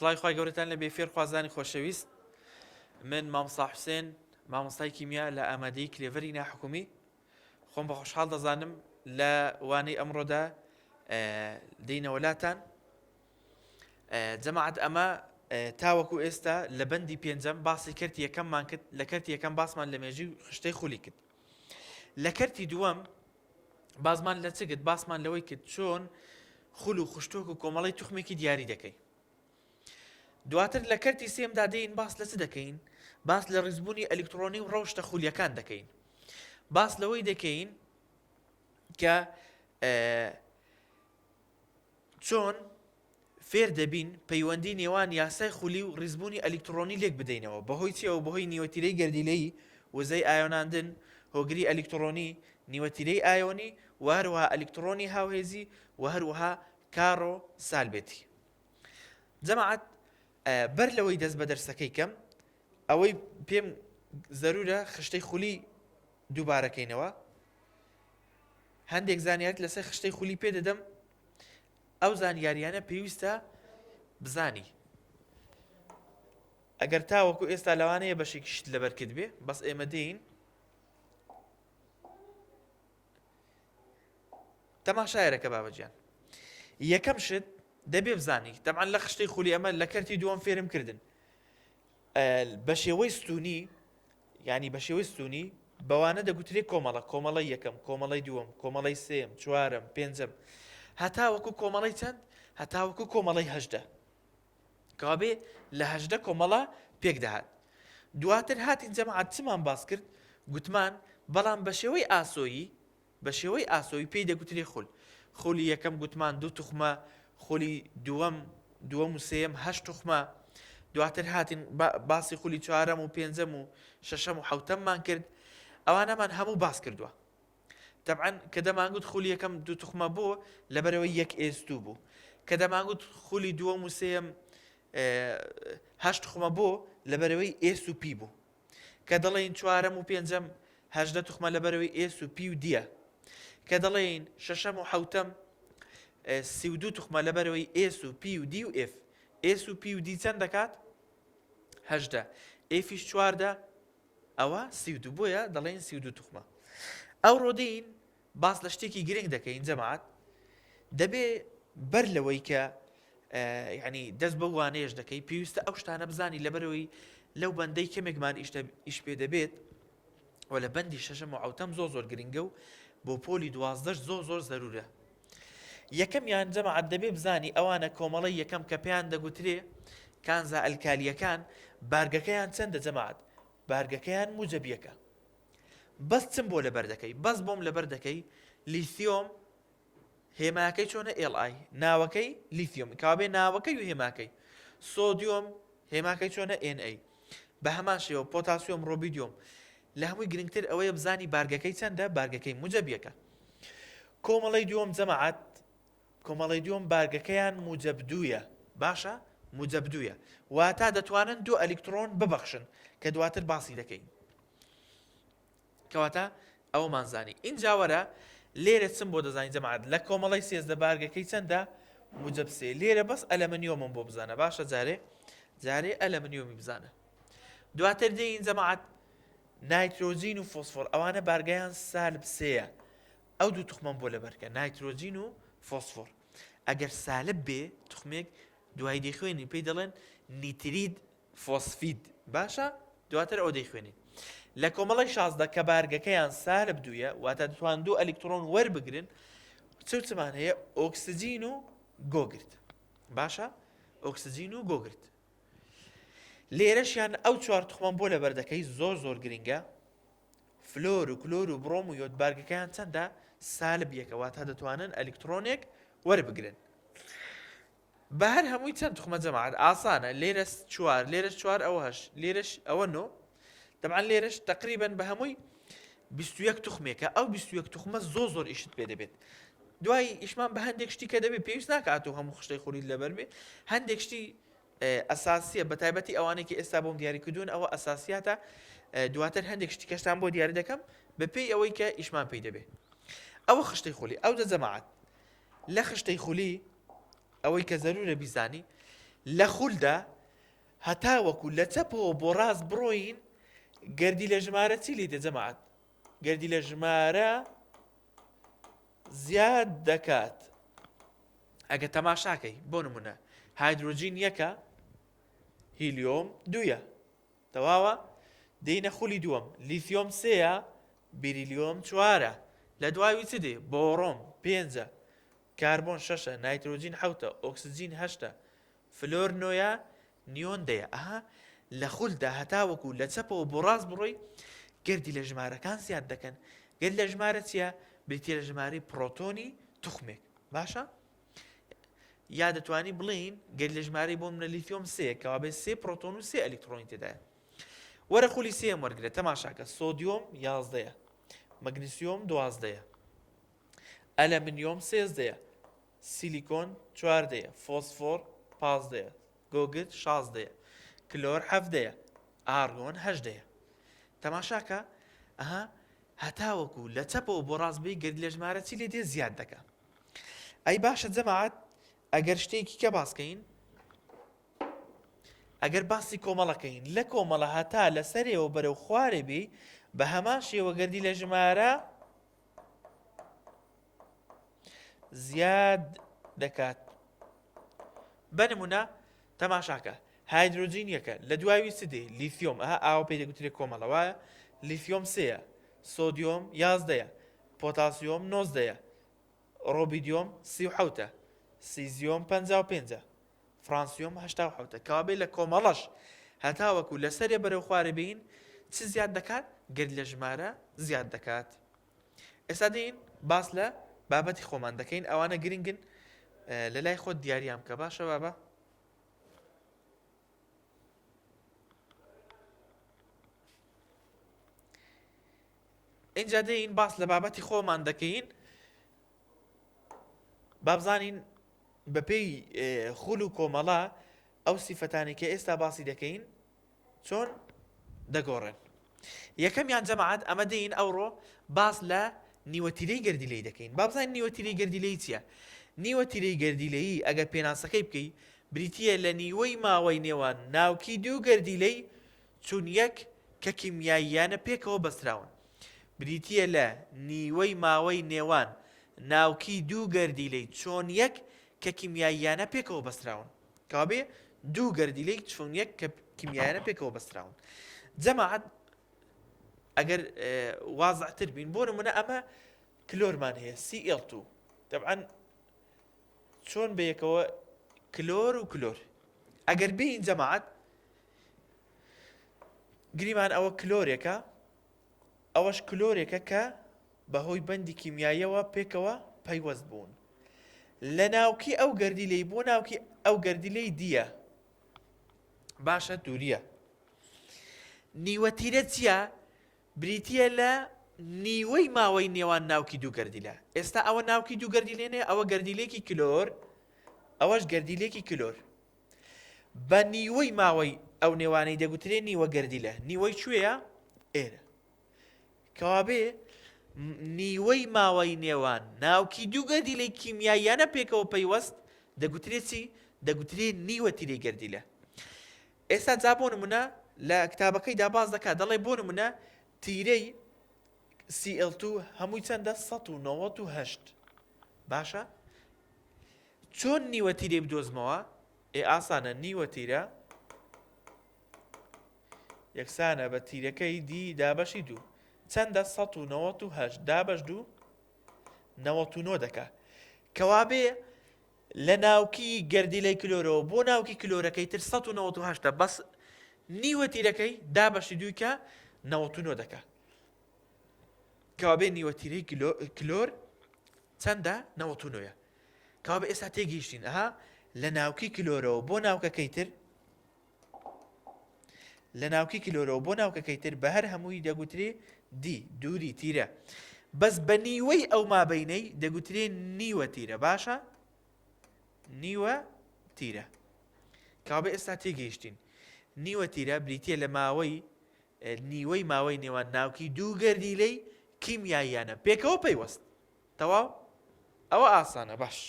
سڵاوی خوای گەورەتان لەبێ فێرخوازانی خۆشەویست من مامۆستا حوسێن مامۆستای کیمیا لە ئامادەی کلێڤەری ناحکومی خۆم بە خۆشحاڵ دەزانم لە وانەی ئەمڕۆدا دێینەوە لاتان جەماعەت ئەمە تاوەکو ئێستا لە بەندی پێنجەم باسی کەرتی یەکەممان کرد لە کەرتی یەکەم باسمان لە مێژووی خشتەی خولی کرد لە کەرتی دووەم بازمان لە چ کرد؟ باسمان لەوەی کرد چۆن خول و خشتۆک و کۆمەڵی توخمێکی دیاری دەکەی. دواتر لە کەرتی سێمدا دێین باس لە چ دەکەین؟ باس لە ڕیزبوونی ئەلیکترۆنی و ڕەوشتە خولیەکان دەکەین. باس لەوەی دەکەین کە چۆن فێر دەبین پەیوەندی نێوان یاسای خولی و ڕیزبوونی ئەلیکتڕۆنی لێک بدەینەوە، بەهۆی چیەوە؟ بەهۆی نیوەتیرەی گەردیلەیی، وزەی ئایۆناندن، هۆگری ئەلیکتڕۆنی، نیوەتیرەی ئایۆنی و هەروەها ئەلیکتڕۆنی هاوهێزی و هەروەها کارۆ سالبێتی. جەماعەت بەر لەوەی دەست بە دەرسەکەی کەم ئەوەی پێم زەرورە خشتەی خولی دووبارەکەینەوە هەندێک زانیاریت لەسەر خشتەی خولی پێ دەدەم ئەو زانیاریانە پێویستە بزانی ئەگەر تاوەکو ئێستا لەوانەیە بەشێکیشت لەبەر کرد بێ بەس ئێمە دێین تەماشایەرەکە بابەجیان یەکەم شت دەبێ بزانی تەبعەن لە خشتەی خولی ئەمە لە کەرتی دووەم فێرم کردن بە شێوەی ستونی یانی بە شێوەی ستونی بەوانە دەگوترێ کۆمەڵە کۆمەڵی یەکەم کۆمەڵی دووەم کۆمەڵی سێم چوارم پێنجەم هەتاوەکو کۆمەڵی چەند هەتاوەکو کۆمەڵی 18 کەوابێ لە 18 کۆمەڵە پێک دەهات دواتر هاتین جەماعەت چمان باس کرد گوتمان بەڵام بە شێوەی ئاسۆیی بە شێوەی ئاسۆیی پێی دەگوترێ خول. خولی یەکەم گوتمان دوو توخمە، خولی دووەم دووەم و سێیەم هەشت توخمە. دواتر هاتین باسی خولی چوارەم و پێنجەم و شەشەم و حەوتەممان کرد. ئەوانەمان هەموو باس کردووە. تەبعەن کە دەمانگوت خولی یەکەم دوو توخمە بۆ لەبەرەوەی یەک s دوو بوو. کە دەمانگوت خولی دووەم و سێیەم هەشت توخمە بۆ لەبەرەوەی s و p بوو. کە دەڵێین چوارەم و پێنجەم 18 توخمە لەبەرەوەی s و p و d ە. کە دەڵێین شەشەم و حەوتەم 32 توخمە لەبەرەوەی s و p و d و f. s و p و d چەند دەکات؟ 18. f یش چواردە ئەوە 32 بۆیە دەڵێین 32 توخمە. ئەوڕۆ دێین باس لە شتێکی گرنگ دەکەین جەماعەت دەبێ بەر لەوەی کە یعنی دەست بە وانەیەش دەکەی پێویستە ئەو شتانە بزانی لەبەرەوەی لەو بەندەی کەمێکمان ئیش پێ دەبێت و لە بەندی شەشەم و عوتەم زۆر زۆر گرنگە و بۆ پۆلی دوازدەش زۆر زۆر زەرورە یەکەمیان جەماعەت دەبێ بزانی ئەوانە کۆمەڵی یەکەم کە پێیان دەگوترێ کانزا ئەلکالیەکان بارگەکەیان چەندە جەماعەت بارگەکەیان موجەبیەکە بەس چم بۆ لەبەر دەکەی بەس بۆم لەبەر دەکەی لیثیۆم هێماکەی چۆنە Li ناوەکەی لیثیۆم کابێ ناوەکەی و هێماکەی سۆدیۆم هێماکەی چۆنە Na بە هەمان شێوە پۆتاسیۆم ڕۆبیدیۆم لە هەمووی گرنگتر ئەوەیە بزانی بارگەکەی چەندە بارگەکەی موجەبیەکە کۆمەڵی دووەم جەماعەت کۆمەڵی دووەم بارگەکەیان موجەب دوویە باشە موجەب دوویە واتا دەتوانن دوو ئەلیکترۆن ببەخشن کە دواتر باسی دەکەین کەواتە ئەوەمان زانی ئینجا وەرە لێرە چم بۆ دەزانین جەماعەت لە کۆمەڵی سێزدە بارگەکەی چەندە موجەب سێ لێرە بەس ئەلەمنیۆمم بۆ بزانە باشە جارێ جارێ ئەلەمنیۆمی بزانە دواتر دێین جەماعەت نایترۆجین و فۆسفۆر ئەوانە بارگەیان سالب سێیە ئەو دوو توخمەم بۆ لەبەرکە نایترۆجین و فۆسفۆر ئەگەر سالب بێ توخمێک دوای دەیخوێنین پێی دەڵێن نیترید فۆسفید باشە دواتر ئەو دەیخوێنین لە کۆمەڵی 16 کە بارگەکەیان سالب دوویە واتە دەتوان دوو ئەلیکترۆن وەربگرن چ چمان هەیە ئۆکسجین و گۆگرد باشە ئۆکسجین و گۆگرد لێرەشیان ئەو چوار تخمەم بۆ لەبەر دەکەی زۆر زۆر گرنگە فلۆر و کلۆر و برۆم و یۆد بارگەکەیان چەندە؟ سالب یەکە واتە دەتوانن ئەلیکترۆنێک وەربگرن. بە هەر هەمووی چەند توخمە جەماعەت ئاسانە لێرە چوار لێرەش چوار ئەوە هەشت لێرەش ئەوە نۆ دەبان لێرەش تقریبن بە هەمووی 21 توخمێکە ئەو 21 توخمە زۆر زۆر ئیشت پێ دەبێت دوای ئیشمان بە هەندێک شتی کە دەبێت پێویست ناکات و هەموو خشتەی خولیت لەبەر بێ هەندێک شتی ئەساسیە بەتایبەتی ئەوانەی کە ئێستا بۆم دیاری کردوون ئەوە ئەساسیاتە دواتر هەندێک شتی کەشتان بۆ دیاری دەکەم بەپێی ئەوەی کە ئیشمان پێی دەبێ ئەوە خشتەی خولی ئەو دە جەماعەت لە خشتەی خولی ئەوەی کە زەرورە بیزانی. لە خولدا هەتاوەکو لە چەپەوە بۆ ڕاست بڕۆین گەردی لە ژمارە چی لێ دێ جەماعەت؟ گەردی لە ژمارە زیاد دەکات. ئەگە تەماشاکەی بۆ نمونە هایدرۆجین یەکە هیلیۆم دوویە تەواوە دێینە خولی دووەم لیثیۆم سێیە بیریلیۆم چوارە لە دواوی چ دێ بۆڕۆم پێنجە کاربۆن شەشە نایترۆجین حەوتە ئۆکسجین هەشتە فلۆر نۆیە نیۆن دەیە ئەها لە خولدا هەتاوەکو لە چەپەوە بۆ ڕاست بڕۆی گەردی لە ژمارەکان زیاد دەکەن گەر لە ژمارە چییە بریتە لە ژمارەی پرۆتۆنی توخمێک باشە یا دەتوانی بڵێین گەر لە ژمارەی بۆ منە لیتیۆم سێ کەوابێ سێ پرۆتۆن و سێ ئەلیکترۆنی تێدایە وەرە خولی سێم وەرگرە تەماشاکە سۆدیۆم یازدەیە مەگنیسیۆم دوازدەیە ئەلەمنیۆم سێزدەیە سیلیکۆن چواردەیە فۆسفۆر پازدەیە گۆگرد شازدەیە کلۆر حەفدەیە ئارگۆن هەژدەیە تەماشاکە ئەها هەتاوەکو لە چەپەوە بۆ ڕاست بی گەرد لە ژمارە چی لێ دێ زیاد دەکا ئەی باشە جەماعەت ئەگەر شتێکی کە باسکەین ئەگەر باسی کۆمەڵەکەین لە کۆمەڵە هەتا لە سەرێەوە بەرەو خوارێ بی بە هەمان شێوە گەردی لە ژمارە زیاد دەکات بە نمونە تەماشاکە هایدرۆجین یەکە لە دواوی چ دێ لیثیۆم ئەها ئاوە پێی دەگوترێ کۆمەڵە وایە لیثیۆم سێیە سۆدیۆم یازدەیە پۆتاسیۆم نۆزدەیە ڕۆبیدیۆم 37ە سیزیۆم 55ە فرانسیۆم 87ە کەوابێ لە کۆمەڵەش هەتاوەکو لەسەرێ بەرەو خوارێ بین چ زیاد دەکات گرد لە ژمارە زیاد دەکات ئێستا دێین باس لە بابەتی خۆمان دەکەین ئەوانە گرنگن لە لای خۆت دیاریان بکە باشە بابە اینجا دێین باس لە بابەتی خۆمان دەکەین بابزانین بەپێی خول و کۆمەڵە ئەو سیفەتانی کە ئێستا باسی دەکەین چۆن دەگۆڕێن یەکەمیان جەماعەت ئەمە دێین ئەوڕۆ باس لە نیوەتیرەی گەردیلەی دەکەین با بزانین نیوەتیرەی گەردیلەی چییە نیوەتیرەی گەردیلەیی ئەگەر پێناسەکەی بکەی بریتییە لە نیوەی ماوەی نێوان ناوکی دوو گەردیلەی چون یەک کە کیمیاییانە پێکەوە بەستراون بریتییە لە نیوەی ماوەی نێوان ناوکی دوو گەردیلەی چۆن یەک کە کیمیاییانە پێکەوە بەستراون کەوابێ دوو گەردیلەی چۆن یەک کە کیمیایانە پێکەوە بەستراون جەماعەت ئەگەر وازعتر بین بۆ نمونە ئەمە کلۆرمان هەیە Cl2 دەبعەن چۆن بەیەکەوە کلۆر و کلۆر ئەگەر بین جەماعەت گریمان ئەوە کلۆرێکە ئەوەش کلۆرێکە کە بەهۆی بەندی کیمیاییەوە پێکەوە پەیوەست بوون. لە ناوکی ئەو گەردیلەی بۆ ناوکی ئەو گەردیلەی دییە. باشە دووریە. نیوە تیرە چییە؟ بریتییە لە نیوەی ماوەی نێوان ناوکی دوو گەردیلە. ئێستا ئەوە ناوکی دوو گەردیلێنێ ئەوە گەردیلێکی کلۆر ئەوەش گەردیلێکی کلۆر. بە نیوەی ماوەی ئەو نێوانەی دەگوترێ نیوە گەردیلە. نیوەی کوێیە؟ ئێرە. کەوابێ نیوەی ماوەی نێوان ناوکی دوو گەردیلەی کیمیاییانە پێکەوە پەیوەست دەگوترێ چی؟ دەگوترێ نیوە تیرەی گەردیلە. ئێستا جا بۆ نمونە لە کتابەکەیدا باس دەکات دەڵێ بۆ نمونە تیرەی Cl2 هەمووی چەندە 198 باشە چۆن نیوە تیرەی بدۆزمەوە ئێ ئاسانە نیوە تیرە یەکسانە بە تیرەکەی دی دابەشی دوو چەندە 198 دابەش دوو 99 دەکا کەوابێ لە ناوکی گەردیلەی کلۆرەوە بۆ ناوکی کلۆرەکەی تر 198 بەس نیوە تیرەکەی دابەشی دووی کە 99 دەکا کەوابێ نیوە تیرەی کلۆر چەندە 99 کەوابێ ئێستا تێگەیشتین ئەها لە ناوکی کلۆرەوە بۆ ناوکەکەی تر لە ناوکی کلۆرەوە بۆ ناوکەکەی تر بە هەر هەمووی دەگوترێ دی دووری تیرە بەس بە نیوەی ئەو مابینەی دەگوترێ نیوە تیرە باشە نیوە تیرە کاوابێ ئێستا تێگەیشتین نیوە تیرە بریتە لە ماوەی نیوەی ماوەی نێوان ناوکی دوو گەردیلەی کیمیاییانە پێکەوە پەیوەست تەواو ئەوە ئاسانە باش.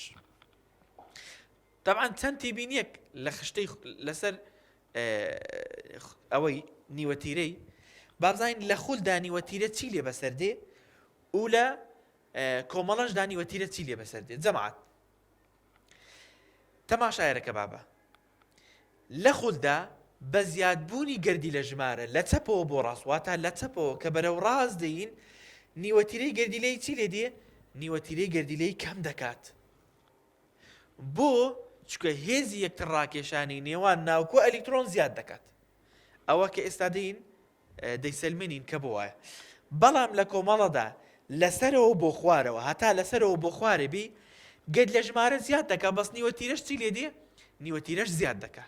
تەبعەن چەند تێبینیەک لە خشتەی لەسەر ئەوەی نیوەتیرەی بابزانین لە خولدا نیوەتیرە چی لێ بەسەر دێ و لە کۆمەڵەشدا نیوەتیرە چی لێ بەسەر دێ جەماعەت تەماشایەرەکە بابە لە خولدا بە زیادبوونی گەردی لە ژمارە لە چەپەوە بۆ ڕاست واتە لە چەپەوە کە بەرەو ڕاست دێین نیوەتیرەی گەردیلەی چی لێ دێ نیوەتیرەی گەردیلەی کەم دەکات بۆ؟ چونکە هێزی یەکتر ڕاکێشانی نێوان ناوکۆ ئەلیکترۆن زیاد دەکات. ئەوە کە ئێستا دێین دەیسەلمێنین کە بۆ وایە. بەڵام لە کۆمەڵەدا لەسەرەوە بۆ خوارەوە هەتا لەسەرەوە بۆ خوارێ بی گەد لە ژمارە زیاد دەکا بەس نیوە تیرەش چی لێ دێ؟ نیوە تیرەش زیاد دەکا.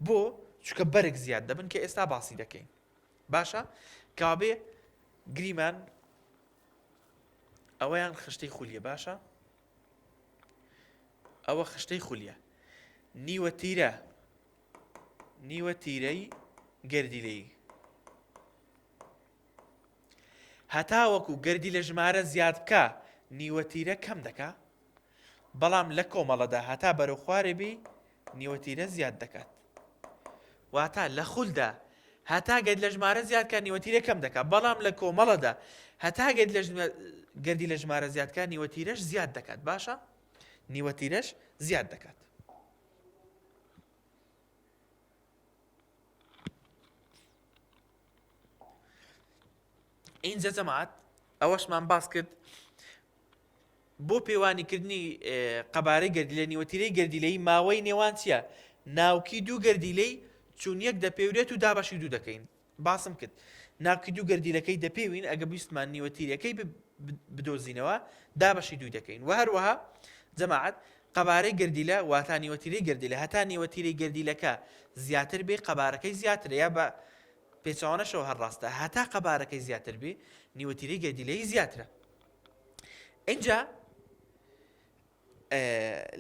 بۆ؟ چونکە بەرگ زیاد دەبن کە ئێستا باسی دەکەین. باشە؟ کەوابێ گریمان ئەوەیان خشتەی خولیە باشە؟ ئەوە خشتەی خولیە نیوە تیرە نیوە تیرەی گەردیلەیی هەتاوەکو گەردی لە ژمارە زیاد بکە نیوە تیرە کەم دەکا بەڵام لە کۆمەڵەدا هەتا بەرەو خوارێ بی نیوەتیرە زیاد دەکات واتە لە خولدا هەتا گەرد لە ژمارە زیاد کات نیوەتیرە کەم دەکات بەڵام لە کۆمەڵەدا هەتا گەرد لە گەردی لە ژمارە زیاد کات نیوەتیرەش زیاد دەکات باشە نیوەتیرەش زیاد دەکات ئینجا جەماعەت ئەوەشمان باس کرد بۆ پێوانیکردنی قەبارەی گەردیلە نیوەتیرەی گەردیلەیی ماوەی نێوان چییە؟ ناوکی دوو گەردیلەی چون یەک دەپێورێت و دابەشی دوو دەکەین باسم کرد ناوکی دوو گەردیلەکەی دەپێوین ئەگە بیستمان نیوەتیرەکەی بدۆزینەوە دابەشی دوو دەکەین و هەروەها جەماعەت قەبارەی گەردیلە واتا نیوەتیرەی گەردیلە هەتا نیوەتیرەی گەردیلەکە زیاتر بێ قەبارەکەی زیاترە یا بە پێچەوانەشەوە هەر ڕاستە هەتا قەبارەکەی زیاتر بێ نیوەتیرەی گەردیلەی زیاترە ئینجا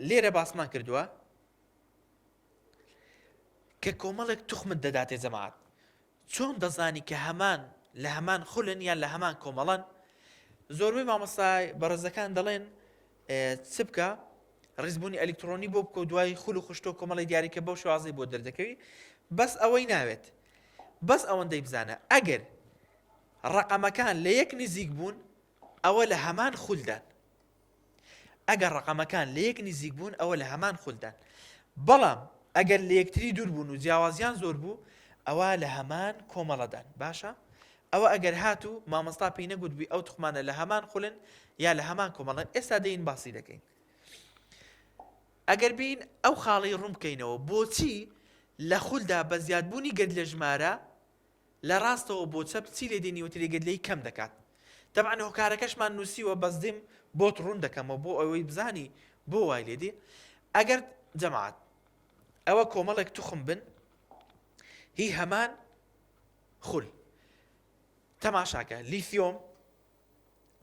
لێرە باسمان کردووە کە کۆمەڵێک توخمت دەداتێ جەماعەت چۆن دەزانی کە هەمان لە هەمان خولن یان لە هەمان کۆمەڵەن زۆربەی مامۆستای بەڕێزەکان دەڵێن چ بکە ڕیزبوونی ئەلیکترۆنی بۆ بکە و دوای خول و خشتۆ کۆمەڵی دیاریکە بەو شێوازەی بۆ دەردەکەوی بەس ئەوەی ناوێت بەس ئەوەندەی بزانە ئەگەر ڕەقەمەکان لە یەک نزیک بوون ئەوە لە هەمان خولدان ئەگەر ڕەقەمەکان لە یەک نزیک بوون ئەوە لە هەمان خولدان بەڵام ئەگەر لە یەکتری دوور بوون و جیاوازیان زۆر بوو ئەوە لە هەمان کۆمەڵەدان باشە ئەوە ئەگەر هاتوو مامۆستا پێی نەگوتبووی ئەو توخمانە لە هەمان خولن یا لە هەمان کۆمەڵەن ئێستا دێین باسی دەکەین ئەگەر بین ئەو خاڵی ڕوون بکەینەوە بۆچی لە خولدا بە زیادبوونی گەرد لە ژمارە لە ڕاستەوە بۆ چەپ چی لێ دێ نیوەترێ گەدلەی کەم دەکات تەبعەن هۆکارەکەشمان نووسیوە بەس دێم بۆت ڕوون دەکەمەوە بۆ ئەوەی بزانی بۆ وای لێ دێ ئەگەر جەماعەت ئەوە کۆمەڵێک توخم بن هی هەمان خول تەماشاکە لیثیۆم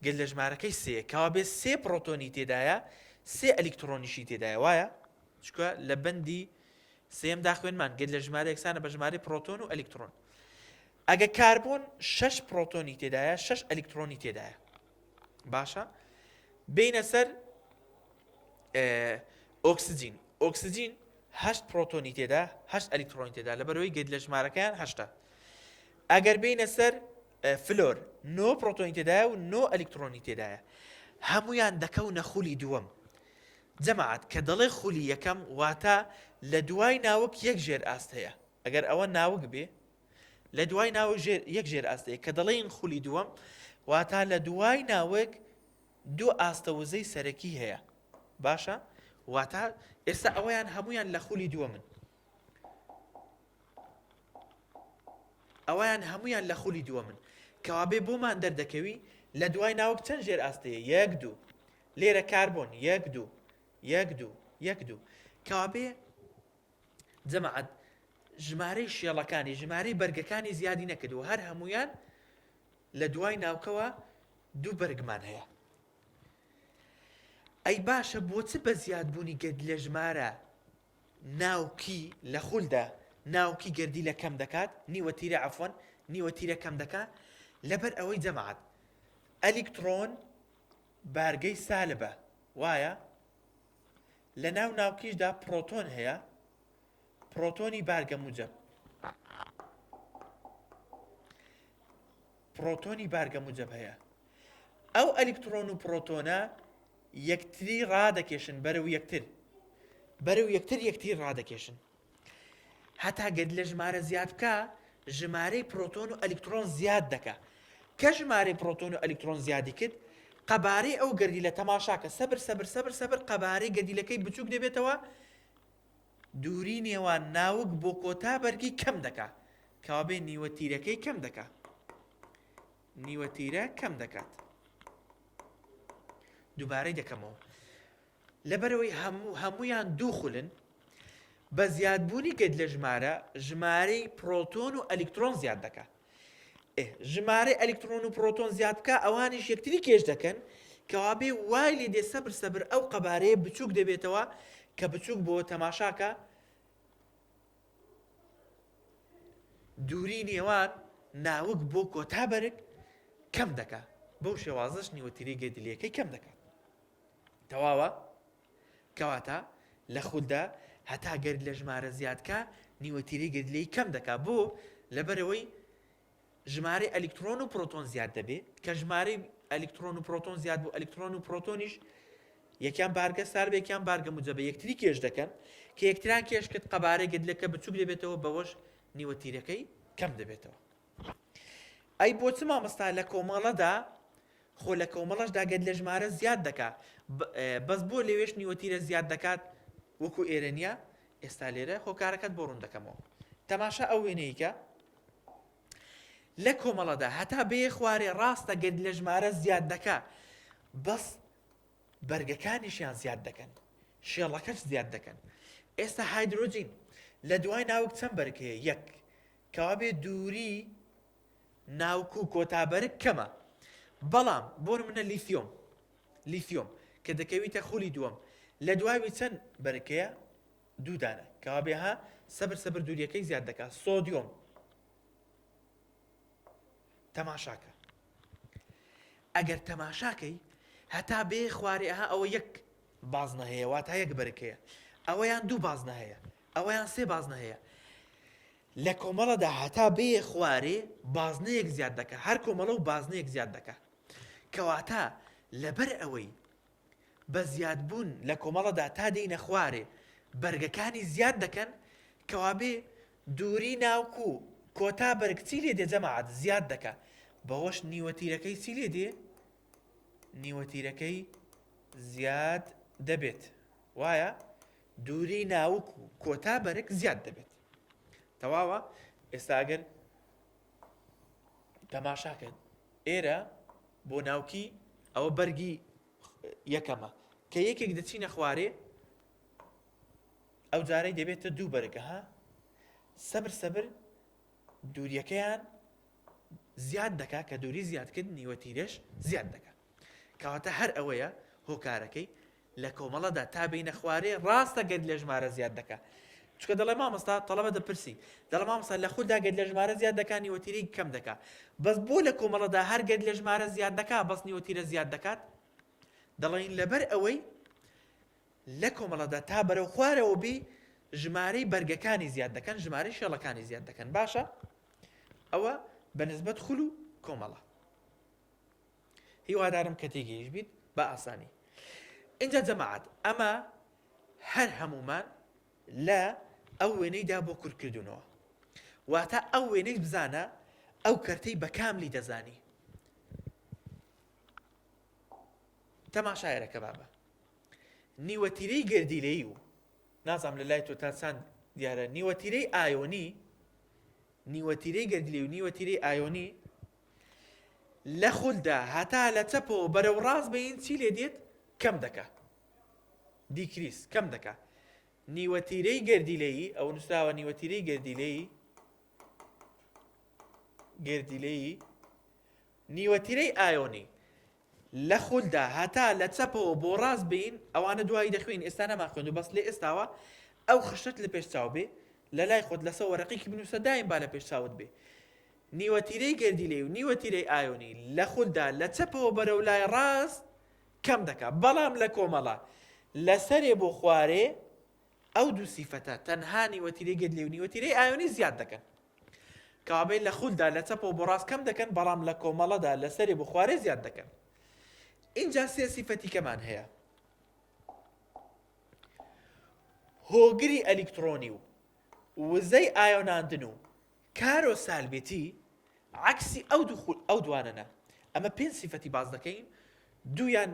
گەل لە ژمارەکەی سێ کەوابێ سێ پرۆتۆنی تێدایە سێ ئەلیکترۆنیشی تێدایە وایە چکە لە بەندی سێمدا خوێنمان گەل لە ژمارە یەکسانە بە ژمارەی پرۆتۆن و ئەلیکترۆن ئەگە کاربۆن شش پرۆتۆنی تێدایە شش ئەلیکترۆنی تێدایە باشە بینە سەر ئۆکسجین ئۆکسجین هەشت پرۆتۆنی تێدا هەشت ئەلیکترۆنی تێدا لەبەرەوەی گەت لە ژمارەکەیان هەشتا ئەگەر بینە سەر فلۆر نۆ پرۆتۆنی تێدایە و نۆ ئەلیکترۆنی تێدایە هەمویان دەکەونە خولی دووەم جەماعەت کە دەڵێ خولی یەکەم واتە لە دوای ناوک یەک ژێر ئاست هەیە ئەگەر ئەوە ناوک بێ لە دوای ناوک یەک ژێر ئاست هەیە کە دەڵێین خولی دووەم واتە لە دوای ناوک دوو ئاستە وزەی سەرەکی هەیە باشە واتە ئێستا ئەوەیان هەمویان لە خولی دووەمن ئەویان هەمویان لە خولی دووەمن کەوابێ بۆمان دەردەکەوی لە دوای ناوک چەند ژێر ئاستەیە یەک دوو لێرە کاربۆن یەک دوو یەک دوو یەک دوو کەوابێ جەماعەت ژمارەی شێڵەکانی ژمارەی بەرگەکانی زیادی نەکردووە هەر هەمویان لە دوای ناوکەوە دوو بەرگمان هەیە ئەی باشە بۆچ بە زیادبوونی گەرد لە ژمارە ناوکی لە خولدا ناوکی گەردیلە کەم دەکات نیوە تیرە عەفوەن نیوە تیرە کەم دەکات لەبەر ئەوەی جەماعەت ئەلیکترۆن بارگەی سالبە وایە؟ لە ناو ناوکیشدا پڕۆتۆن هەیە، پڕۆتۆنی بارگە موجەب. پڕۆتۆنی بارگە موجەب هەیە. ئەو ئەلیکترۆن و پڕۆتۆنە یەکتری ڕادەکێشن بەرەو یەکتر. بەرەو یەکتر یەکتری ڕادەکێشن. هەتا گەردیلە ژمارە زیاد بکا ژمارەی پرۆتۆن و ئەلیکترۆن زیاد دەکا کە ژمارەی پرۆتۆن و ئەلیکترۆن زیادی کرد قەبارەی ئەو گەردیلە تەماشاکە سەبر سەبر سەبر سەبر قەبارەی گەردیلەکەی بچووک دەبێتەوە دووری نێوان ناوک بۆ کۆتا بەرگی کەم دەکا کەوابێ نیوە تیرەکەی کەم دەکا نیوە تیرە کەم دەکات دووبارەی دەکەمەوە لەبەرئەوەی هەموو هەموویان دوو خولن، بە زیادبوونی گەد لە ژمارە، ژمارەی پڕۆتۆن و ئەلیکترۆن زیاد دەکا. ئێ ژمارەی ئەلیکترۆن و پڕۆتۆن زیاد بکا ئەوانیش یەکتری کێش دەکەن، کەوابێ وای لێ دێ سەبر سەبر ئەو قەبارەیە بچووک دەبێتەوە، کە بچووک بۆوە تەماشاکە دووری نێوان ناوک بۆ کۆتا بەرگ کەم دەکا، بەو شێوازەش نیوەتیرەی گەردیلەکەی کەم دەکات. تەواوە؟ کەواتە لە خولدا هەتا گەرد لە ژمارە زیاد کا نیوە تیرەی گەردیلەی کەم دەکا بۆ؟ لەبەرئەوەی ژمارەی ئەلیکترۆن و پرۆتۆن زیاد دەبێ کە ژمارەی ئەلیکترۆن و پرۆتۆن زیاد بوو ئەلیکترۆن و پرۆتۆنیش یەکیان بارگە سالبە یەکیان بارگە موجەبە یەکتری کێش دەکەن کە یەکتران کێش کرد قەبارەی گەردیلەکە بچوک دەبێتەوە بەوەش نیوە تیرەکەی کەم دەبێتەوە. ئەی بۆ چ مامۆستا لە کۆمەڵەدا خۆ لە کۆمەڵەشدا گەر لە ژمارە زیاد دەکا بەس بۆ لەوێش نیوەتیرە زیاد دەکات وەکو ئێرە نییە ئێستا لێرە هۆکارەکەت بۆ ڕوون دەکەمەوە تەماشا ئەو وێنەیەکە لە کۆمەڵەدا هەتا بێ خوارێ ڕاستە گەر لە ژمارە زیاد دەکا بەس بەرگەکانیشیان زیاد دەکەن شێڵەکەش زیاد دەکەن ئێستا هایدرۆجین لە دوای ناوک چەند بەرگ هەیە یەک کەوابێ دووری ناوک و کۆتا بەرگ کەمە بەڵام بۆ نمونە لیثیۆم لیثیۆم کە دەکەویتە خولی دووەم لە دواوی چەند بەرگەیە دوو دانە کەوابێ ها سەبر سەبر دووریەکەی زیاد دەکات سۆدیۆم تەماشاکە ئەگەر تەماشاکەی هەتا بێ خوارێ ها ئەوە یەک بازنە هەیە واتا یەک بەرگ هەیە ئەوەیان دوو بازنە هەیە ئەوەیان سێ بازنە هەیە لە کۆمەڵەدا هەتا بێیە خوارێ بازنەیەک زیاد دەکا هەر کۆمەڵە و بازنەیەک زیاد دەکا کەواتە لەبەر ئەوەی بە زیادبوون لە کۆمەڵەدا تا دێینە خوارێ بەرگەکانی زیاد دەکەن کەوابێ دووری ناوک و کۆتا بەرگ چی لێ دێ جەماعەت زیاد دەکا بەوەش نیوەتیرەکەی چی لێ دێ نیوەتیرەکەی زیاد دەبێت وایە دووری ناوک و کۆتا بەرگ زیاد دەبێت تەواوە ئێستا ئەگەر تەماشاکەن ئێرە بۆ ناوکی ئەوە بەرگی یەکەمە کە یەکێک دەچینە خوارێ ئەو جارەی دەبێتە دوو بەرگە ها سەبر سەبر دووریەکەیان زیاد دەکا کە دووری زیاد کرد نیوە تیرەش زیاد دەکا کەواتە هەر ئەوەیە هۆکارەکەی لە کۆمەڵەدا تا بینە خوارێ ڕاستە گەر لە ژمارە زیاد دەکا چکە دەڵێ مامۆستا تەڵەبە دەپرسی دەڵێ مامۆستا لە خوددا گەر لە ژمارە زیاد دەکا نیوەتیرەی کەم دەکا بەس بۆ لە کۆمەڵەدا هەر گەر لە ژمارە زیاد دەکا بەس نیوەتیرە زیاد دەکات دەڵێین لەبەر ئەوەی لە کۆمەڵەدا تا بەرەو خوارەوە بی ژمارەی بەرگەکانی زیاد دەکەن ژمارەی شێڵەکانی زیاد دەکەن باشە ئەوە بە نسبەت خول و کۆمەڵە هیوادارم کە تێگەیش بیت بە ئاسانی اینجا جەماعەت ئەمە هەر هەمومان لە ئەو وێنەیدا بۆ کورتکردونەوە واتە ئەو وێنەی بزانە ئەو کەرتەی بە کاملی دەزانی تەماشایەرەکە بابە نیوەتیرەی گەردیلەیی و نازانم لە لای تۆ تا چەند دیارە نیوەتیرەی ئایۆنی نیوەتیرەی گەردیلەی و نیوەتیرەی ئایۆنی لە خولدا هەتا لە چەپەوە بەرەو ڕاست بین چی لێ دێت کەم دەکا decrease کەم دەکا نیوەتیرەی گەردیلەیی ئەو نووسراوە نیوەتیرەی گەردیلەیی گەردیلەیی نیوەتیرەی ئایۆنی لە خولدا هەتا لە چەپەوە بۆ ڕاست بێین ئەوانە دوایی دەخوێنین ئێستا نەمان خوێندوە بەس لە ئێستاوە ئەو خشتەت لە پێش چاو بێ لە لای خۆت لەسەر وەرەقێکی بنووسە دایم با لە پێش چاوت بێ نیوەتیرەی گەردیلەی و نیوەتیرەی ئایۆنی لە خولدا لە چەپەوە بەرەو لای ڕاست کەم دەکا بەڵام لە کۆمەڵە. لەسەرێ بۆ خوارێ ئەو دوو سیفەتە تەنها نیوەتیرەی گەردیلەی و نیوەتیرەی ئایۆنی زیاد دەکەن. کەوابێ لە خولدا لە چەپەوە بۆ ڕاست کەم دەکەن بەڵام لە کۆمەڵەدا لە سەرێ بۆ خوارێ زیاد دەکەن. ئینجا سێ سیفەتی کەمان هەیە. هۆگری ئەلیکترۆنی و وزەی ئایۆناندن و کارۆسالبێتی عەکسی ئەو دوو خول ئەو دوانەنە. ئەمە پێنج سیفەتی باس دەکەین، دوویان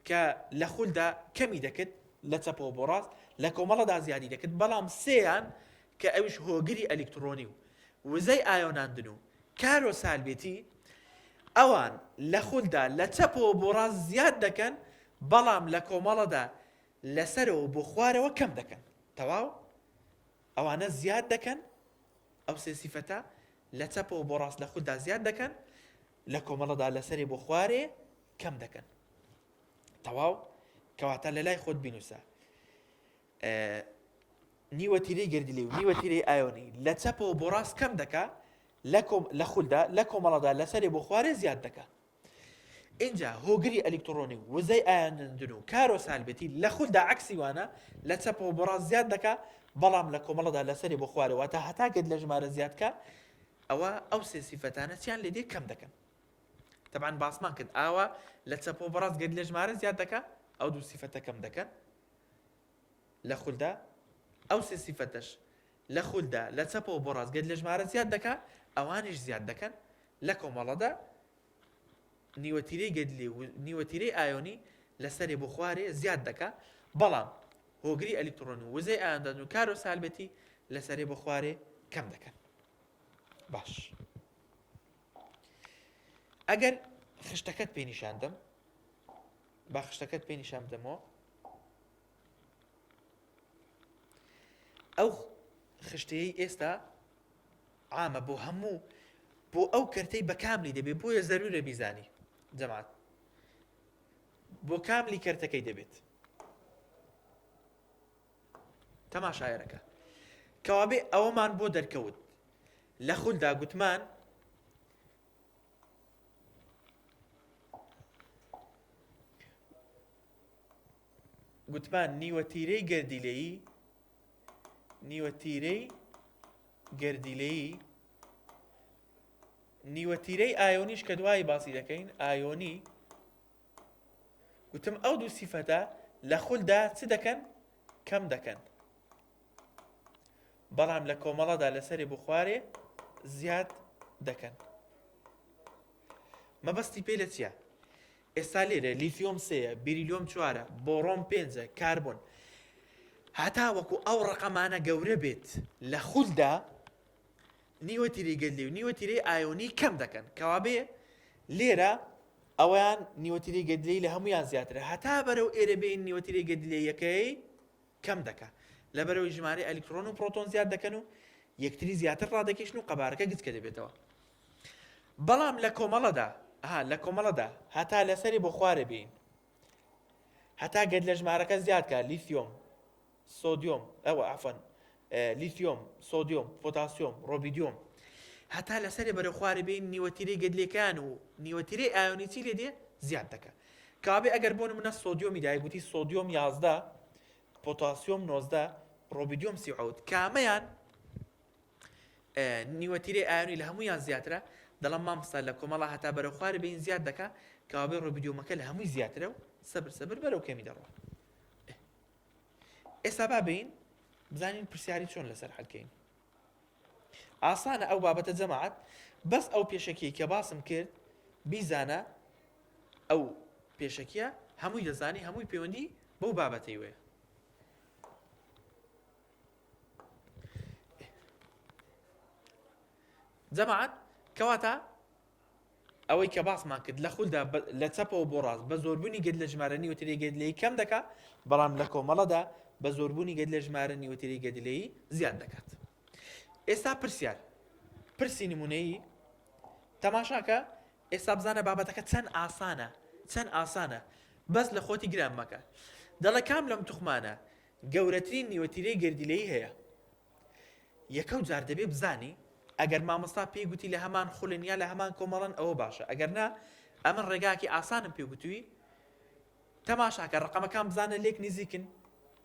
کە لە خولدا کەمی دەکرد لە چەپەوە بۆ ڕاست، لە کۆمەڵەدا زیادی دەکرد، بەڵام سێیان کە ئەویش هۆگری ئەلیکتڕۆنی و وزەی ئایۆناندن و کارۆسالبێتی، ئەوان لە خولدا لە چەپەوە بۆ ڕاست زیاد دەکەن، بەڵام لە کۆمەڵەدا لە سەرەوە بۆ خوارەوە کەم دەکەن. تەواو؟ ئەوانە زیاد دەکەن، ئەو سێ سیفەتە لە چەپەوە بۆ ڕاست لە خوددا زیاد دەکەن، لە کۆمەڵەدا لە سەرێ بۆ خوارێ کەم دەکەن. تەواو؟ کەواتە لە لای خۆت بینوسە. نیوە تیرەی گەردیلەی و نیوە تیرەی ئایۆنی لە چەپەوە بۆ ڕاست کەم دەکا لە خولدا لە کۆمەڵەدا لەسەرێ بۆ خوارێ زیاد دەکا. ئینجا هۆگری ئەلیکتڕۆنی و وزەی ئایۆناندن و کارۆسالبێتی لە خولدا عەکسی وانە، لە چەپەوە بۆ ڕاست زیاد دەکا، بەڵام لە کۆمەڵەدا لەسەرێ بۆ خوارێ واتە هەتا گەت لە ژمارە زیاد کا ئەوە ئەو سێ سیفەتانە چیان لێ دێ کەم دەکەن. تەبعەن باسمان کرد ئاوا لە چەپەوە بۆ ڕاست گەت لە ژمارە زیاد دەکا ئەو دوو سیفەتە کەم دەکەن لە خولدا ئەو سێ سیفەتەش لە خولدا لە چەپەوە بۆ ڕاست گەت لە ژمارە زیاد دەکا ئەوانیش زیاد دەکەن لە کۆمەڵەدا نیوەتیرەی گەدلی و نیوەتیرەی ئایۆنی لە سەرێ بۆ خوارێ زیاد دەکا، بەڵام هۆگری ئەلیکتڕۆن و وزەی ئایۆندان و کارۆسالبێتی لە سەرێ بۆ خوارێ کەم دەکەن. باش ئەگەر خشتەکەت پێ نیشان دەم با خشتەکەت پێ نیشان بدەمەوە ئەو خشتەیەی ئێستا عامە بۆ هەموو بۆ ئەو کەرتەی بە کاملی دەبێت بۆیە زەرورە بیزانی جەماعەت بۆ کاملی کەرتەکەی دەبێت تەماشایەرەکە کەوابێ ئەوەمان بۆ دەرکەوت لە خولدا گوتمان گوتمان نیوە تیرەی گەردیلەیی نیوە تیرەی گەردیلەیی نیوە تیرەی ئایۆنیش کە دوایی باسی دەکەین ئایۆنی گوتم ئەو دوو سیفەتە لە خولدا چ دەکەن کەم دەکەن بەڵام لە کۆمەڵەدا لەسەری بخوارێ زیاد دەکەن مەبەستی پێ لە چییە؟ ئێستا لێرە لیثیۆم سێیە، بیریلیۆم چوارە، بۆڕۆن پێنجە، کاربۆن. هەتا وەکو ئەو ڕەقەمانە گەورە بێت لە خولدا نیوە تیرەی گەدلی و نیوە تیرەی ئایۆنی کەم دەکەن. کەوابێ لێرە ئەویان نیوە تیرەی گەدلی لە هەمویان زیاترە. هەتا بەرەو ئێرە بێین نیوە تیرەی گەدلیەکەی کەم دەکا. لەبەرئەوەی ژمارەی ئەلیکترۆن و پرۆتۆن زیاد دەکەن و یەکتری زیاتر ڕادەکێشن و قەبارەکە گچکە دەبێتەوە. بەڵام لە کۆمەڵەدا ها لە کۆمەڵەدا هەتا لەسەری بۆ خوارێ بین هەتا گەت لە ژمارەکە زیاد کە لیثیۆم سۆدیۆم ئەوە عەفوەن لیثیۆم سۆدیۆم پۆتاسیۆم ڕۆبیدیۆم هەتا لەسەری بەرەو خوارێ بین نیوەتیرەی گەدلێکان و نیوەتیرەی ئایۆنی چی لێ دێ زیاد دەکە کابێ ئەگەر بۆ نمونە سۆدیۆمی دایک گوتی سۆدیۆم 11 پۆتاسیۆم 19 ڕۆبیدیۆم 37 کامەیان نیوەتیرەی ئایۆنی لە هەموویان زیاترە، دەڵێم مامۆستا لە کۆمەڵا هەتا بەرەو خوارێ بێین زیاد دەکا، کەوابێ ڕۆبیدیۆمەکە لە هەمووی زیاترە و سەبر سەبر بەرەو کەمی دەڕوا. ئێستا با بێین بزانین پرسیاری چۆن لەسەر حەلکەین. ئاسانە ئەو بابەتە جەماعەت، بەس ئەو پێشەکیەی کە باسم کرد بیزانە ئەو پێشەکیە هەمووی دەزانی هەمووی پەیوەندی بەو بابەتەی وەیە. جەماعەت کەواتە ئەوەی کە باسمان کرد لە خولدا لە چەپەوە بۆ ڕاست بە زۆربوونی گەت لە ژمارە نیوەتری گەدلەی کەم دەکا بەڵام لە کۆمەڵەدا بە زۆربوونی گەت لە ژمارە نیوەتری گەدلەی زیاد دەکات ئێستا پرسیار پرسی نمونەیی تەماشاکە ئێستا بزانە بابەتەکە چەند ئاسانە چەند ئاسانە بەس لە خۆتی گران مەکە دەڵێ کام لەم توخمانە گەورەترین نیوەتیرەی گەردیلەیی هەیە. یەکەو جار دەبێ بزانی ئەگەر مامۆستا پێی گوتی لە هەمان خولن یا لە هەمان کۆمەڵەن ئەوە باشە ئەگەر نا ئەمن ڕێگاکی ئاسانم پێ گوتووی. تەماشاکە ڕقەمەکان بزانە لێک نزیکن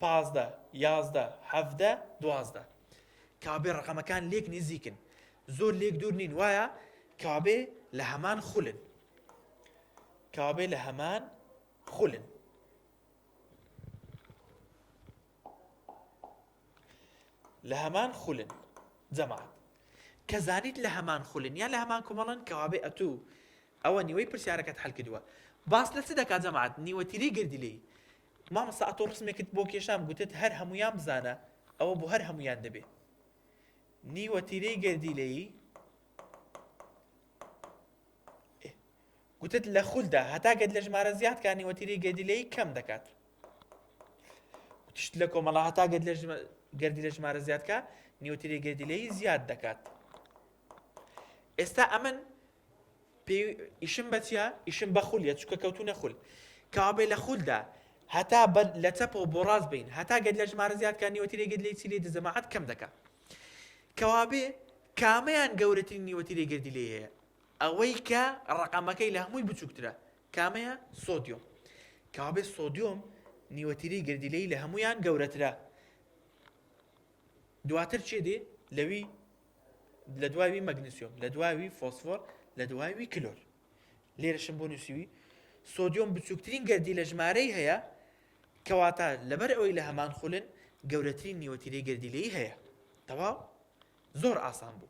15 11 17 12 کابێ ڕقەمەکان لێک نزیکن زۆر لێک دوور نین وایە کابێ لە هەمان خولن کابێ لە هەمان خولن لە هەمان خولن جەماعەت کە زانیت لە هەمان خولن یان لە هەمان کۆمەڵن کەوابێ ئەتوو ئەوە نیوەی پرسیارەکەت حل کردووە باس لە چ دەکات جەماعەت نیوەتیری گردی لێی مامۆستا ئەتۆ ڕسمێکت بۆ کێشام گوتت هەر هەمویان بزانە ئەوە بۆ هەر هەمویان دەبێ نیوەتیرەی گردی لێی گوتت لە خولدا هەتا گەت لە ژمارە زیاد کا نیوەتیرەی گەردیلەیی کەم دەکات گوتیشت لە کۆمەڵە هەتا گەت لە گەردی لە ژمارە زیاد کا نیوەتیرەی گەردیلەیی زیاد دەکات ئێستا ئەمن ئیشم بەچە ئیشم بە خولیە چکە کەوتونە خول کابێ لە خولدا هەتا لە چەپەوە بۆ ڕاست بین هەتا گەت لە ژمارە زیاد کە نیوەتیرەی گەردیلەی چی لێ دەجەماعەت کەم دەکات کەوابێ کامەیان گەورەترین نیوەتیرەی گەردیلەی هەیە ئەوەی کە ڕەقەمەکەی لە هەمووی بچووکترە کامەیە؟ سۆدیۆم. کەوابێ سۆدیۆم نیوەتیرەی گەردیلەیی لە هەموویان گەورەترە. دواتر چێ دێ؟ لەوی لە دواوی مەگنسیۆم، لە دواوی فۆسفۆر، لە دواوی کلۆر. لێرەشم بۆ نووسیوی سۆدیۆم بچووکترین گەردی لە ژمارەی هەیە کەواتە لەبەر ئەوەی لە هەمان خولن گەورەترین نیوەتیرەی گەردیلەیی هەیە. تەواو؟ زۆر ئاسان بوو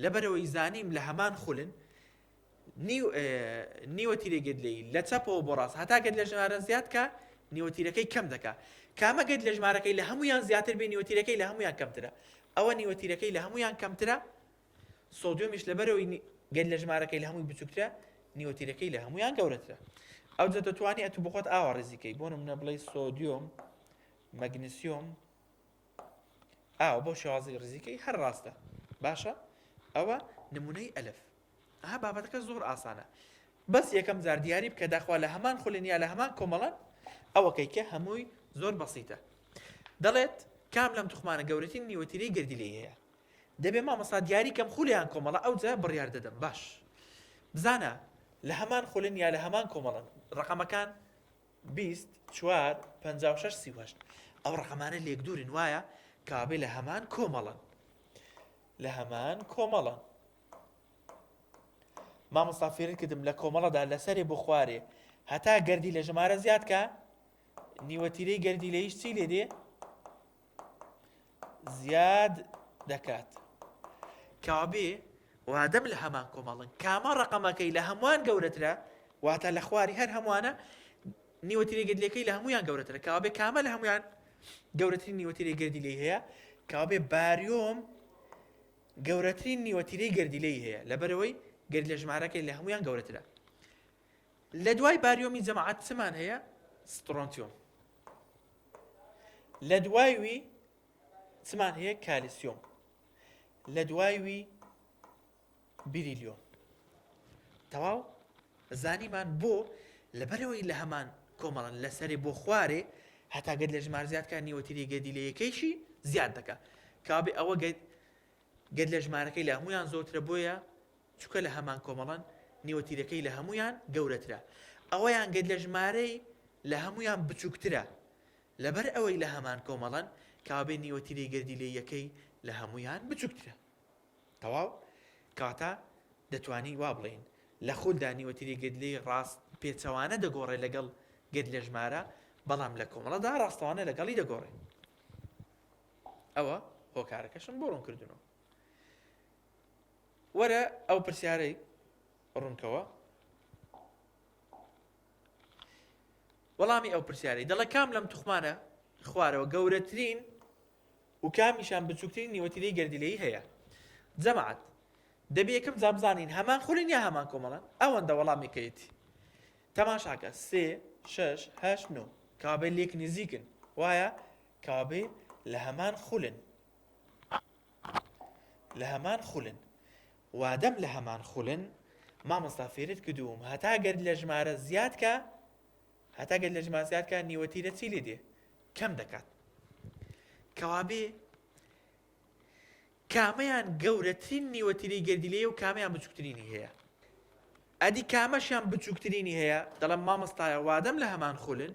لەبەرئەوەی زانیم لە هەمان خولن نیو نیوە تیرەی گەدلەیی لە چەپەوە بۆ ڕاست هەتا گەد لە ژمارە زیاد کە نیوە تیرەکەی کەم دەکا کامە گەد لە ژمارەکەی لە هەمویان زیاتر بێ نیوە تیرەکەی لە هەمویان کەمترە ئەوە نیوە تیرەکەی لە هەمویان کەمترە سۆدیۆمیش لەبەرەوەی گەد لە ژمارەکەی لە هەمووی بچووکترە نیوە تیرەکەی لە هەمویان گەورەترە ئەو جە دەتوانی ئەتو بخۆت ئاوا ڕێزیکەی بۆ نمونە بڵێ سۆدیۆم مەگنسیۆم ئاوە بەو شێوازی ڕزیکەی هەر ڕاستە باشە ئەوە نمونەی ئەلف ئەها بابەتەکە زۆر ئاسانە بەس یەکەم جار دیاری بکە داخوا لە هەمان خولن یا لە هەمان کۆمەڵەن ئەوەکەی کە هەمووی زۆر بەسیتە دەڵێت کام لەم توخمانە گەورەترین نیوەتیرەی گردیلەی هەیە دەبێ مامۆستا دیاری کەم خولیان کۆمەڵە ئەو جا بڕیار دەدەم باش بزانە لە هەمان خولن یا لە هەمان کۆمەڵن ڕقەمەکان 20 4 56 38 ئەو ڕەقەمانە لێک دوورن وایە کابێ لە هەمان کۆمەڵن لە هەمان کۆمەڵن مامۆستا فێرت کردم لە کۆمەڵەدا لەسەرێ بۆ خوارێ هەتا گەردی لە ژمارە زیاد کە نیوەتیرەی گەردی لە هیچ چی لێ دێ زیاد دەکات. کەوابێ وادەم لە هەمان کۆمەڵن کامە ڕەقەمەکەی لە هەمووان گەورەترە واتە لە خواری هەر هەمووانە نیوەتیرەی گەردیلەکەی لە هەمویان گەورەترە کەوابێ کامە لە هەمویان گەورەترین نیوەتیرەی گەردیلەی هەیە کەوابێ باریۆم گەورەترین نیوەتیرەی گەردیلەی هەیە لەبەرەوەی گەرد لە ژمارەکەی لە هەمویان گەورەترە لە دوای باریۆمی جەماعەت چمان هەیە سترۆنتیۆم لە دوای وی چمان هەیە کالیسیۆم لە دوای وی بیریلیۆم تەواو زانیمان بۆ لەبەرەوەی لە هەمان کۆمەڵن لەسەرێ بۆ خوارێ هەتا گەد لە ژمار زیادکە نیوەتیری گەدی لە یەکەیشی زیاد دەکا کابێ ئەوە گەد گەد لە ژمارەکەی لە هەمویان زۆرترە بۆیە چونکە لە هەمان کۆمەڵەن نیوەتیرەکەی لە هەموویان گەورەترە ئەوەیان گەد لە ژمارەی لە هەموویان بچووکترە لەبەر ئەوەی لە هەمان کۆمەڵەن کابێ نیوەتیرەی گەردیلەییەکەی لە هەموویان بچووکترە تەواو کاتە دەتوانی وا بڵێین لە خولدا نیوەتیرەی گەردیلەی ڕاست پێچەوانە دەگۆڕێ لەگەڵ گەرد لە ژمارە بەڵام لە کۆمەڵەدا ڕاستەوانە لەگەڵی دەگۆڕێ ئەوە هۆکارەکەشم بۆ ڕوونکردنەوە وەرە ئەو پرسیارەی ڕوونکەوە وەڵامی ئەو پرسیارەی دەڵێ کام لەم توخمانە خوارەوە گەورەترین و کامیشان بچووکترین نیوەتیرەی گەردیلەیی هەیە جەماعەت دەبێ یەکەم جار بزانین هەمان خولین یا هەمان کۆمەڵن ئەوەندە وەڵامێکەیەتی تەماشاکە سێ شەش هەشت نۆ کابێ لێک نزیکن وایە کابێ لە هەمان خولن لە هەمان خولن وادەم لە هەمان خولن مامۆستا فێرت کردووم هەتا گەر لە ژمارە زیاد کە هەتا گەر لە ژمارە زیاد کە نیوەتیرە چی لێ دێ کەم دەکات کەوابێ کامەیان گەورەترین نیوەتیرەی گەردیلەیە و کامیان بچووکترینی هەیە ئەدی کامەشیان بچووکترینی هەیە دەڵم مامۆستایە وادەم لە هەمان خولن.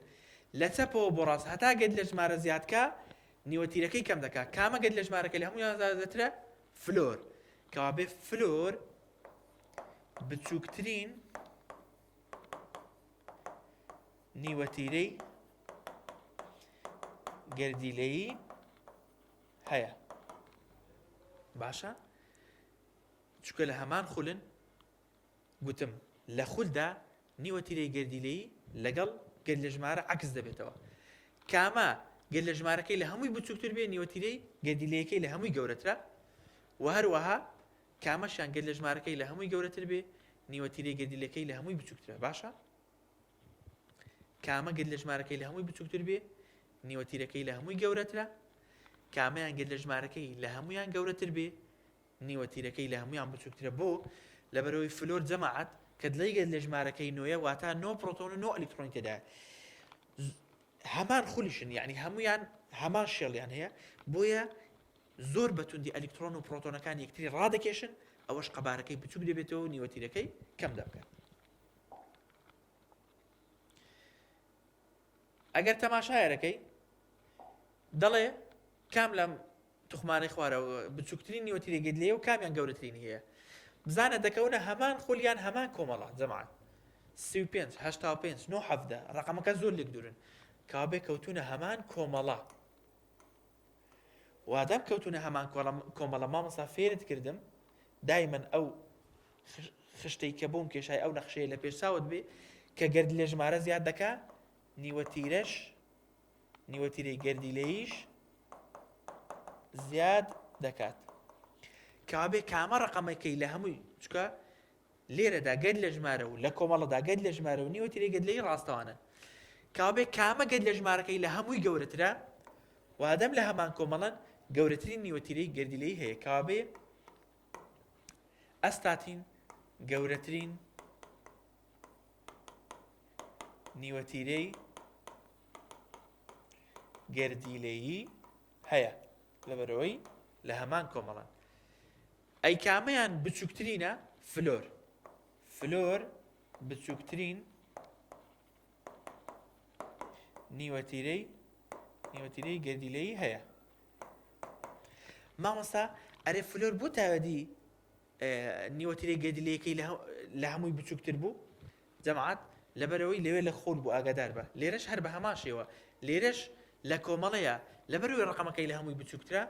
لە چەپەوە بۆ ڕاست هەتا گەرد لە ژمارە زیادکا نیوەتیرەکەی کەم دەکا. کامە گەرد لە ژمارەکەی لە هەموویان زیاترە؟ فلۆر. کەوابێ فلۆر بچووکترین نیوەتیرەی گەردیلەیی هەیە. باشە چونکە لە هەمان خولن گوتم لە خولدا نیوە تیرەی گەردیلەیی لەگەڵ گەر لە ژمارە عەکس دەبێتەوە. کامە گەر لە ژمارەکەی لە هەمووی بچووکتر بێ نیوە تیرەی گەردیلەیەکەی لە هەمووی گەورەترە و هەروەها کامەشیان گەر لە ژمارەکەی لە هەمووی گەورەتر بێ نیوە تیرەی گەردیلەکەی لە هەمووی بچووکترە. باشە کامە گەر لە ژمارەکەی لە هەمووی بچووکتر بێ نیوە تیرەکەی لە هەمووی گەورەترە کامەیان گەر لە ژمارەکەی لە هەمویان گەورەتر بێ نیوە تیرەکەی لە هەموویان بچوکترە بۆ؟ لەبەرئەوەی فلۆر جەماعەت کە دڵی گەر لە ژمارەکەی نۆیە واتا نۆ پرۆتۆن و نۆ ئەلیکترۆنی تێدایە هەمان خولیشن یعنی هەمویان هەمان shell یان هەیە بۆیە زۆر بەتوندی ئەلیکترۆن و پرۆتۆنەکان یەکتری ڕادەکێشن ئەوەش قەبارەکەی بچوک دەبێتەوە و نیوەتیرەکەی کەم دەبکات ئەگەر تەماشایەرەکەی دەڵێ کام لەم توخمانەی خوارەوە بچووکترین نیوەتیرەی گەردیلەیە و کامیان گەورەترینی هەیە بزانە دەکەونە هەمان خول یان هەمان کۆمەڵە جەماعەت 35 85 9 17 ڕقەمەکە زۆر لێک دوورن کابێ کەوتونە هەمان کۆمەڵە وادەم کەوتونە هەمان کۆمەڵە مامۆستا فێرت کردم دایمەن ئەو خشتەی کە بۆم کێشای ئەو نەخشەیە لە پێشچاوت بێ کە گەرد لە ژمارە زیاد دەکا نیوەتیرەش نیوەتیرەی گەردیلەییش زیاد دەکات. کەوابێ کامە ڕەقەمەکەی لە هەمووی چکە لێرەدا گەرد لە ژمارە و لە کۆمەڵەدا گەرد لە ژمارە و نیوەتیرەی گەردیلەیی ڕاستەوانن کەوابێ کامە گەرد لە ژمارەکەی لە هەمووی گەورەترە وادەم لە هەمان کۆمەڵەن گەورەترین نیوەتیرەی گەردیلەی هەیە کەوابێ ئەستاتین گەورەترین نیوەتیرەی گەردیلەیی هەیە لەبەرەوەی لە هەمان کۆمەڵەن ئەی کامەیان بچووکترینە فلۆر فلۆر بچووکترین نیوەتیرەی نیوەتیرەی گەردیلەیی هەیە مامۆستا ئەرێ فلۆر بۆ تاوەدی نیوەتیرەی گەردیلەیەکەی لە هەمووی بچووکتر بوو جەماعەت لەبەرئەوەی لەوێ لە خۆل بوو ئاگادار بە لێرەش هەر بە هەمان شێوە لێرەش لە کۆمەڵەیە لەبەرئەوەی ڕەقەمەکەی لە هەمووی بچووکترە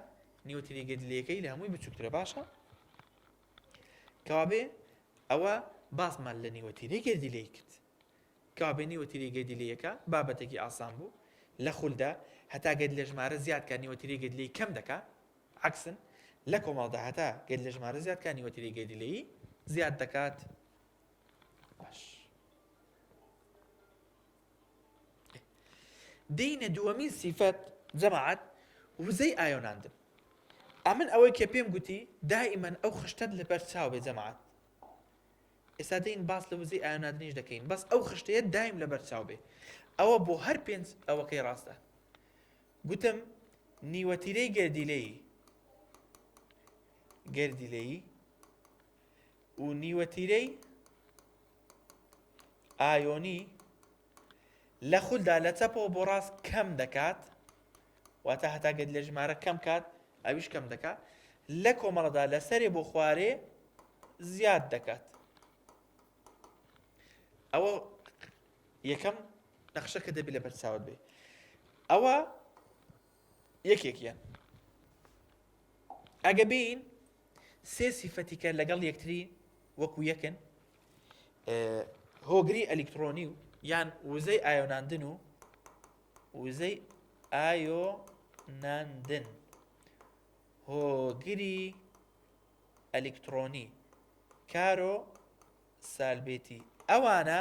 نیوەتیرەی گەردیلەیەکەی لە هەمووی بچووکترە باشە کەوابێ ئەوە باسمان لە نیوەتیرەی گەردیلەی کرد کەوابێ نیوەتیرەی گەردیلەیەکە بابەتێکی ئاسان بوو لە خولدا هەتا گەرد لە ژمارە زیاد کە نیوەتیرەی گەردیلەی کەم دەکا عەکسن لە کۆمەڵدا هەتا گەرد لە ژمارە زیاد کە نیوەتیرەی گەردیلەیی زیاد دەکات باش دێینە دووەمین سیفەت جەماعەت وزەی ئایۆناندن ئەمن ئەوەی کە پێم گوتی دائیمەن ئەو خشتەت لەبەر چاو بێ جەماعەت ئێستا دێین باس لە وزەی ئایۆناندنیش دەکەین بەس ئەو خشتەیە دایم لەبەر چاو بێ ئەوە بۆ هەر پێنج ئەوەکەی ڕاستە گوتم نیوەتیرەی گەردیلەیی گەردیلەیی و نیوەتیرەی ئایۆنی لە خولدا لە چەپەوە بۆ ڕاست کەم دەکات واتە هەتا گەت لە ژمارە کەم کات ئەویش کەم دەکات لە کۆمەڵەدا لە سەرێ بۆ خوارێ زیاد دەکات ئەوە یەکەم نەخشە کە دەبی لە بەرچاوت بێ ئەوە یەکێکیان ئەگە بین سێ سیفەتی کە لەگەڵ یەکتری وەکو یەکن هۆگری ئەلیکترۆنی و یان وزەی ئایۆناندن و وزەی ئایۆناندن هۆگری ئەلیکترۆنی کارۆ سالبێتی ئەوانە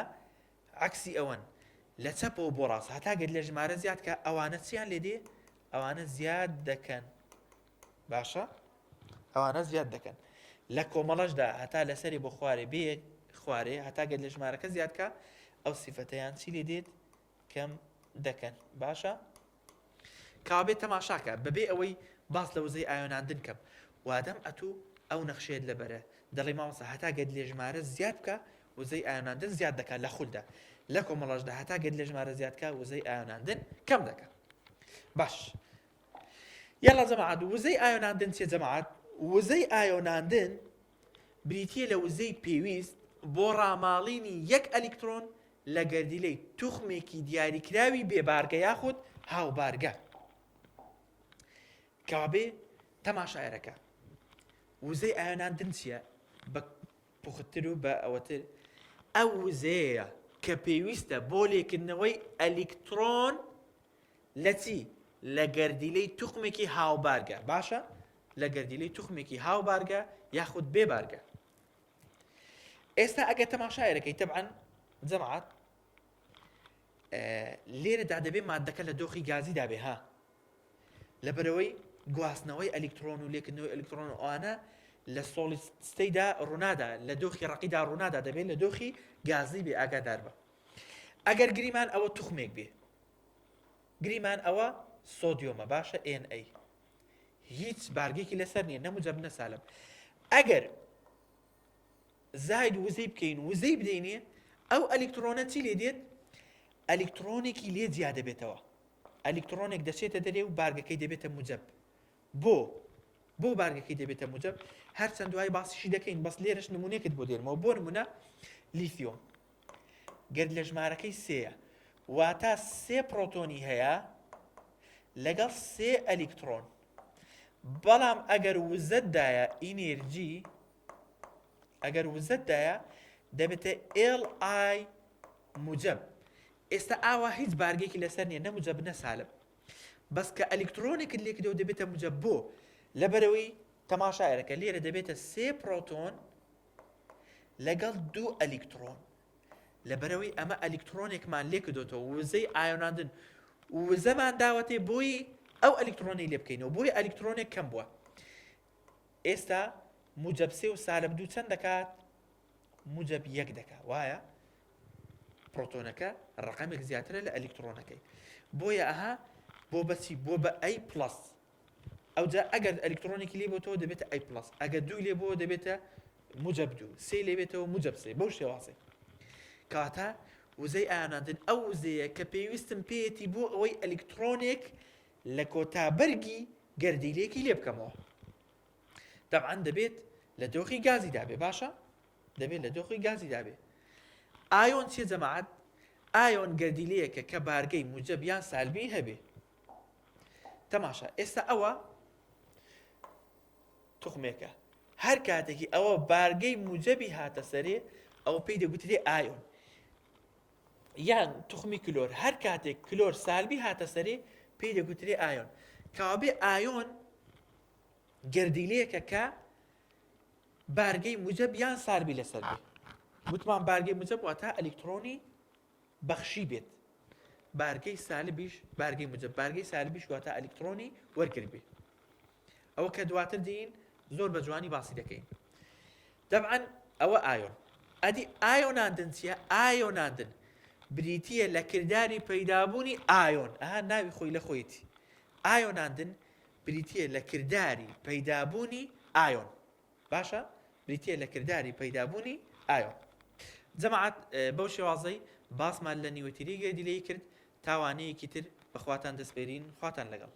عەکسی ئەوەن لە چەپەوە بۆ ڕاست هەتا گەر لە ژمارە زیاد کە ئەوانە چیان لێ دێ ئەوانە زیاد دەکەن باشە ئەوانە زیاد دەکەن لە کۆمەڵەشدا هەتا لەسەری بۆ خوارێ بێ خوارێ هەتا گەر لە ژمارەکە زیاد کە ئەو سیفەتەیان چی لێ دێت کەم دەکەن باشە کابێ تەماشاکە بەبێ ئەوەی باس لە وزەی ئایۆناندن کەم وادەم ئەتوو ئەو نەخشەیەت لەبەرە دەڵێی مامۆستا هەتا گەر لێ ژمارە زیاد بکا وزەی ئایۆناندن زیاد دەکات لە خولدا. لە کۆمەڵەشدا هەتا گەرد لە ژمارە زیادکە وزەی ئایۆناندن کەم دەکە باش یاڵا جەماعەت وزەی ئایۆناندن چیە جەماعەت وزەی ئایۆناندن بریتییە لە وزەی پێویست بۆ ڕاماڵینی یەک ئەلیکترۆن لە گەردیلەی توخمێکی دیاریکراوی بێبارگە یاخود هاوبارگە. کەوابێ تەماشایەرەکە وزەی ئایۆناندن چییە؟ بە پوختتر و بە ئەوەتر ئەو وزەیە کە پێویستە بۆ لێکردنەوەی ئەلیکترۆن لە چی؟ لە گەردیلەی توخمێکی هاوبارگە باشە لە گەردیلەی توخمێکی هاوبارگە یاخود بێ بارگە ئێستا ئەگەر تەماشایەکەی تەبعەن جەماعەت لێرەدا دەبێ مادەکە لە دۆخی گازیدا بێ ها لەبەرەوەی گواستنەوەی ئەلیکترۆن و لێکردنەوەی ئەلیکترۆن و ئەوانە لە solid state دا ڕوونادا لە دۆخی ڕقیدا ڕوونادا دەبێت لە دۆخی گازی بێ ئاگادار بە ئەگەر گریمان ئەوە توخمێک بێ گریمان ئەوە سۆدیۆمە باشە Na هیچ بارگێکی لەسەر نییە نە موجەب نە سالب ئەگەر زاید وزەی بکەین وزەی بدەینێ ئەو ئەلیکترۆنە چی لێ دێت ئەلیکترۆنێکی لێ جیا دەبێتەوە ئەلیکترۆنێک دەچێتە دەرێ و بارگەکەی دەبێتە موجەب بۆ بۆ بارگەکەی دەبێتە موجەب هەرچەند دوای باسیشی دەکەین بەس لێرەش نمونێکت بۆ دێنمەوە بۆ نمونە لیثیۆم گەر لە ژمارەکەی سێیە واتا سێ پرۆتۆنی هەیە لەگەڵ سێ ئەلیکترۆن بەڵام ئەگەر وزەت دایە ئینێرجی ئەگەر وزەت دایە دەبێتە Li موجب ئێستا ئاوا هیچ بارگێکی لەسەر نییە نە موجب نە سالب بەس کە ئەلیکترۆنێکت لێکدەوە دەبێتە موجب بۆ لەبەرەوەی تەماشایەکە لێرە دەبێتە سێ پرۆتۆن لەگەڵ دوو ئەلیکترۆن لەبەرەوەی ئەمە ئەلیکترۆنێکمان لێکردۆتەوە وزەی ئایۆناندن وزەمان داوەتێ بۆی ئەو ئەلیکترۆنی لێ بکەینەوە بۆی ئەلیکترۆنێک کەم بووە ئێستا موجب سێ و سالب دوو چەند دەکات موجب یەک دەکات وایە پرۆتۆنەکە ڕقەمێک زیاترە لە ئەلیکترۆنەکەی بۆیە ئەها بۆ بەچی بۆ بە A plus ئەوجا ئەگەر ئەلیکترۆنێکی لێ بۆتەوە دەبێتە A plus ئەگەر دووی لێ بۆ دەبێتە موجب دوو سێ لێ بێتەوە موجب سێ بەو شێوازێ کەواتە وزەی ئایۆناندن ئەو وزەیە کە پێویستم پێیەتی بۆ ئەوەی ئەلیکترۆنێک لە کۆتا بەرگی گەردیلێکی لێ بکەمەوە تەبعەن دەبێت لە دۆخی گازی دابێ باشە دەبێت لە دۆخی گازی دابێ ئایۆن چیە جەماعەت ئایۆن گەردیلەیەکە کە بارگەی موجب یان سالبی هەبێ تەماشا ئێستا ئەوە توخمێکە هەر کاتێکی ئەوە بارگەی موجەبی هاتە سەرێ ئەوە پێی دەگوترێ ئایۆن یان توخمی کلۆر هەر کاتێک کلۆر سالبی هاتە سەرێ پێی دەگوترێ ئایۆن کەوابێ ئایۆن گەردیلەیەکە کە بارگەی موجەب یان سالبی لەسەر بێ وتمان بارگەی موجەب واتە ئەلیکترۆنی بەخشی بێت بارگەی سالبیش بارگەی موجەب بارگەی سالبیش واتە ئەلیکترۆنی وەرگر بێ ئەوە کە دواتر دێین زۆر بە جوانی باسی دەکەین دەبعەن ئەوە ئایۆن ئەدی ئایۆناندن چییە ئایۆناندن بریتە لە کرداری پەیدابوونی ئایۆن ئەها ناوی خۆی لە خۆیەتی ئایۆناندن بریتە لە کرداری پەیدابوونی ئایۆن باشە بریتیە لە کرداری پەیدابوونی ئایۆن. جەماعەت بەو شێوازەی باسمان لە نیوەتیرەی گەردیلەیی کرد تا وانەیەکی تر بەخواتان دەسپێرین خواتان لەگەڵ.